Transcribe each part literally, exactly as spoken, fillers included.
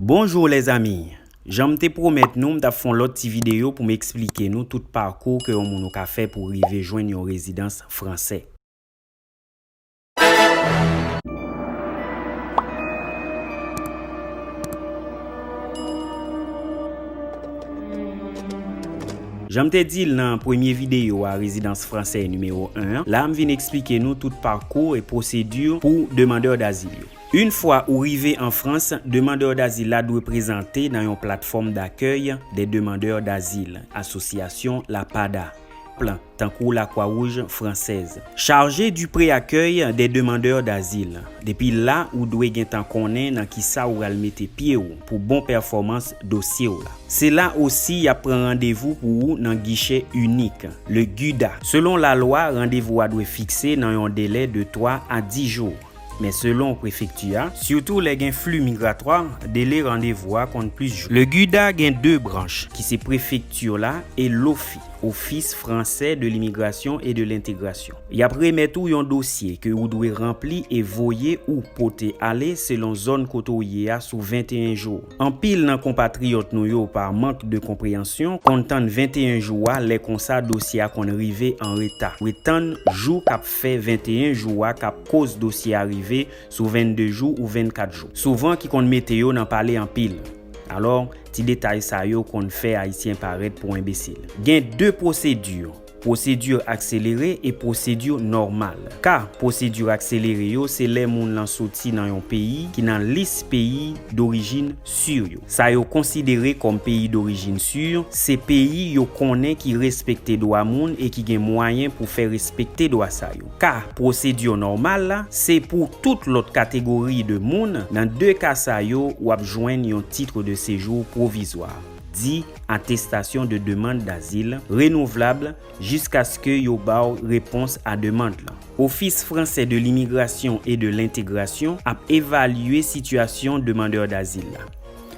Bonjou lèzanmi! Jan m te pwomèt nou, m t ap fè yon lòt ti videyo pou m eksplike nou tout pakou ke yon moun ou ka fè pou rive jwenn yon rezidans fransè. Jan m te di l nan premye videyo a rezidans fransè nimewo en an, la a m vin eksplike nou tout pakou e pwosedi pou demandè dazil yo. Une fois ou rive en France, demandè dazil la dwe prezante nan yon platfòm d'accueil des demandeurs d'asile, asosyasyon la PADA, plan, tankou Lakwa Wouj Fransèz. Chargé du pré-accueil des demandeurs d'asile. Depi la, ou dwe gentan konnen nan kisa ou pral mete pye w pou bon pèfòmans dosye w la. Se la osi y ap pran randevou pou ou nan gichè inik, le GUDA. Selon lalwa, randevou a dwe fikse nan yon delè de twa a dis jou. Men selon prefekti a, sitou lè gen fli migratwa, delè randevou a konn plis jou. Le GUDA gen de branch, ki se prefekti la e l'OFI, Office Français de l'Immigration et de l'Intégration. Y ap remèt ou yon dosye ke ou dwe ranpli e voye ou pote ale selon zòn kote w ye a sou venteyen jou. Anpil nan konpatriyòt nou yo, pa mank de konpreyansyon, konn tann venteyen jou a, lè konsa dosye a konn rive an reta. Ou tann jou k ap fè venteyen jou a k ap koz dosye a rive sou vennde jou ou vennkat jou. Souvan ki konn mete yo nan pale anpil. Alò, ti detay sa yo konn fè Ayisyen parèt pou enbesil. Gen de pwosedi, pwosedi akselere e pwosedi nòmal. Ka pwosedi akselere yo, se lè moun lan soti nan yon peyi ki nan lis peyi dorijin si yo. Sa yo konsidere kòm peyi dorijin si, se peyi yo konnen ki respekte dwa moun e ki gen mwayen pou fè respekte dwa sa yo. Ka pwosedi nòmal la, se pou tout lòt kategori de moun. Nan de ka sa yo, w ap jwenn yon titre de séjour provisoire, di atestasyon de demande d'asile, renouvlable, jiskaske yo ba w repons a demann lan. Office Français de l'Immigration et de l'Intégration ap evalye sitiyasyon demandè dazil la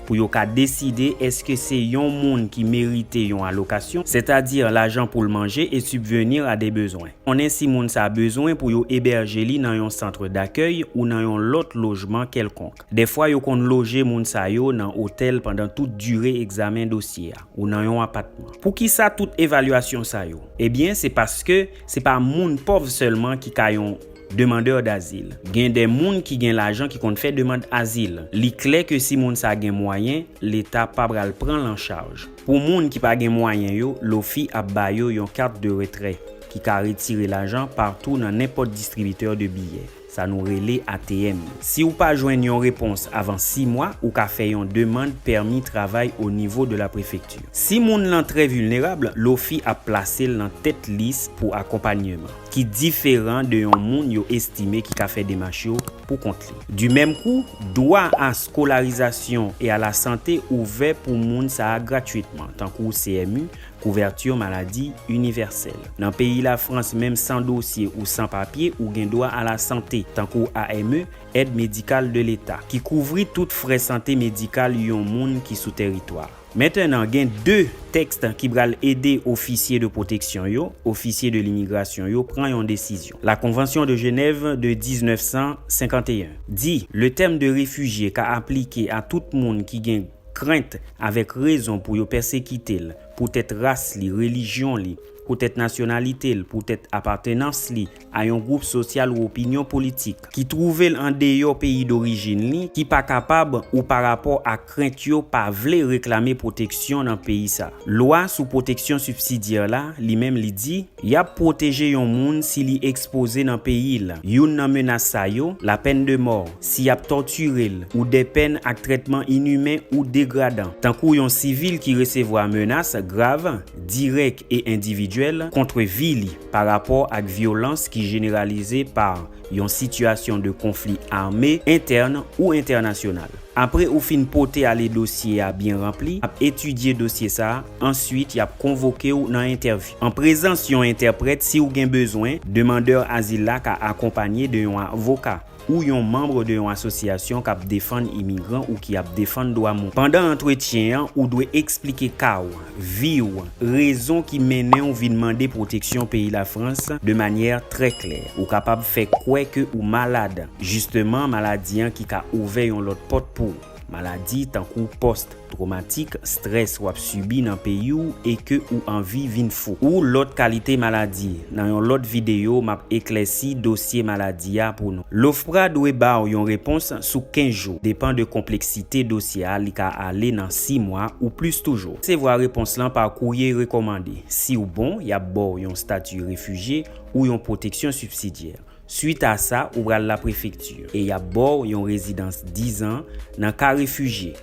pou yo ka deside èske se yon moun ki merite yon alokasyon, sètadi lajan pou l manje e subvenir à des besoins. Konnen si moun sa bezwen pou yo ebèje li nan yon sant dakèy ou nan yon lòt lojman kèlkonk. Dèfwa, yo konn loje moun sa yo nan otèl pandan tout dire egzamen dosye a, ou nan yon apatman. Poukisa tout evalyasyon sa yo? Ebyen, se paske se pa moun pòv sèlman ki ka yon demandè dazil. Gen de moun ki gen lajan ki konn fè demann azil. Li klè ke si moun sa gen mwayen, Leta pa pral pran l an chaj. Pou moun ki pa gen mwayen yo, l'OFI ap ba yo yon carte de retrait ki ka retire lajan patou nan nenpòt distribitè de biyè, sa nou rele A T M. Si w pa jwenn yon repons avan sis mwa, ou ka fè yon demann pèmi travay o nivo de la prefekti. Si moun lan trè vilnerab, l'OFI ap plase l nan tèt lis pou akonpanyeman, ki diferan de yon moun yo estime ki ka fè demach yo pou kont li. Du même coup, dwa a skolarizasyon e a la sante ouvè pou moun sa a gratwitman, tankou C M U, couverture maladie universelle. Nan peyi Lafrans, menm san dosye ou san papye, ou gen dwa a la sante, tankou A M E, Aide Médicale de l'État, ki kouvri tout frè sante medikal yon moun ki sou teritwa. Mentenan, gen de tèks ki pral ede ofisye de pwoteksyon yo, ofisye de limigrasyon yo, pran yon desizyon. La Convention de Genève de diznèf san senkanteyen di, le terme de réfugié ka aplike a tout moun ki gen krent avèk rezon pou yo pèsekite l poutèt ras li, relijyon li, poutèt nasyonalite l, poutèt apartenans li a yon gwoup sosyal ou opinyon politik, ki twouve l andeyò peyi dorijin li, ki pa kapab ou pa rapò ak krent yo pa vle reklame pwoteksyon nan peyi sa. Lwa sou pwoteksyon sibsidyè la, li menm li di, y ap pwoteje yon moun si li ekspoze nan peyi l youn nan menas sa yo, la peine de mort, si y ap tòtire l, ou dè pèn ak trètman inimen ou degradan, tankou yon sivil ki resevwa menas grav, dirèk e endividyèl kont vi li pa rapò ak vyolans ki jeneralize pa yon sitiyasyon de konfli ame entèn ou entènasyonal. Apre ou fin pote ale dosye a byen ranpli, ap etidye dosye sa a, answit y ap konvoke w nan entèvyou. An prezans yon entèprèt, si w gen bezwen, demandè azil la ka akonpanye de yon avoka ou yon manm de yon asosyasyon k ap defann imigran ou ki ap defann dwa moun. Pandan antretyen an, ou dwe eksplike ka w, vi w, rezon ki mennen w vin mande pwoteksyon peyi Lafrans de manyè trè klè. Ou kapab fè kwè ke ou malad, jisteman maladi an ki ka ouvè yon lòt pòt pou ou. Maladi tankou pòs twomatik, strès w ap sibi nan peyi w e ke ou anvi vin fou, ou lòt kalite maladi. Nan yon lòt videyo, m ap eklèsi dosye maladi a pou nou. Lofpra dwe ba w yon repons sou kenz jou. Depan de konpleksite dosye a, li ka ale nan sis mwa ou plis toujou. Resevwa repons lan pa kourye rekòmande. Si w bon, y ap ba w yon estati refijye ou yon pwoteksyon sibsidyè. Swit a sa, ou pral laprefekti e y ap ba w yon rezidans diz an nan ka refijye,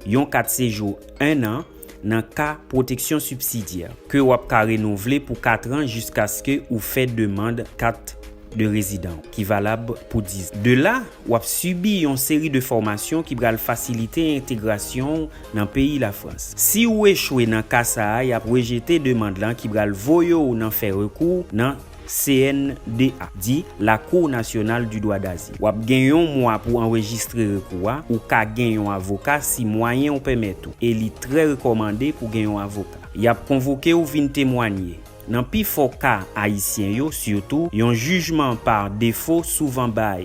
yon kat sejou en an nan ka pwoteksyon sibsidyè, ke w ap ka renouvle pou kat an jiskaske ou fè demann kat de rezidan ki valab pou diz an. De la, w ap sibi yon seri de fòmasyon ki pral fasilite entegrasyon w nan peyi Lafrans. Si w echwe nan ka sa a, y ap rejete demann lan ki pral voye w nan fè rekou nan C N D A, di la Cour Nationale du Droit d'Asile. W ap gen yon mwa pou anrejistre rekou a, ou ka gen yon avoka si mwayen w pèmèt ou, e li trè rekòmande pou gen yon avoka. Y ap konvoke w vin temwanye. Nan pifò ka ayisyen yo, sitou, yon jijman pa defo souvan bay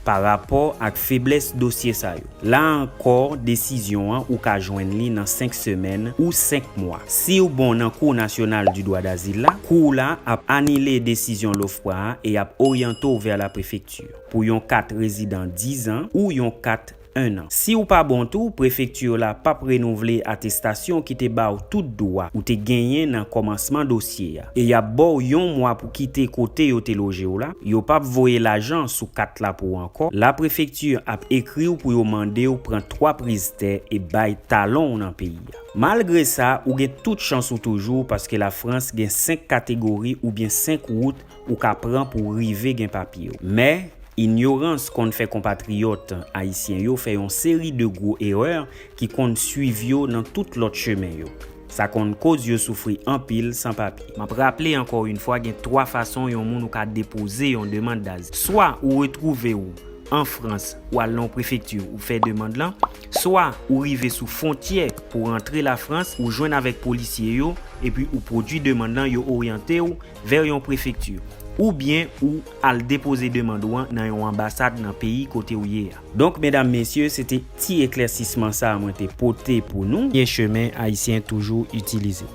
pa rapò ak feblès dosye sa yo. La ankò, desizyon an ou ka jwenn li nan senk semèn ou senk mwa. Si w bon nan Kou Nasyonal di Dwa Dazil la, kou la ap anile desizyon Lofpra a e ap oryante w vè laprefekti pou yon kat rezidan diz an ou yon kat en an. Si w pa bon tou, prefekti la p ap renouvle atestasyon ki te ba w tout dwa ou te genyen nan kòmansman dosye a. E y ap ba w yon mwa pou kite kote yo te loje w la. Yo p ap voye lajan sou kat la pou w ankò. Laprefekti ap ekri w pou yo mande w pran twa priz tè e bay talon w nan peyi a. Malgre sa, ou gen tout chans ou toujou, paske Lafrans gen senk kategori oubyen senk wout ou ka pran pou w rive gen papye w. Men, inyorans konn fè konpatriyòt ayisyen yo fè yon seri de gwo erè ki konn swiv yo nan tout lòt chemen yo. Sa konn koz yo soufri anpil san papye. M ap raple ankò yon fwa, gen twa fason yon moun ou ka depoze yon demann dazil. Swa ou retwouve w an Frans, ou al nan yon prefekti, ou fè demann lan, swa ou rive sou fwontyè pou rantre Lafrans, ou jwenn avèk polisye yo, epi ou pwodui demann lan, yo oryante w vè yon prefekti, oubyen ou al depoze demann ou an nan yon anbasad nan peyi kote w ye a. Donk, medam, mesye, se te ti eklèsisman sa a mwen te pote pou nou. Premye chemen ayisyen toujou itilize.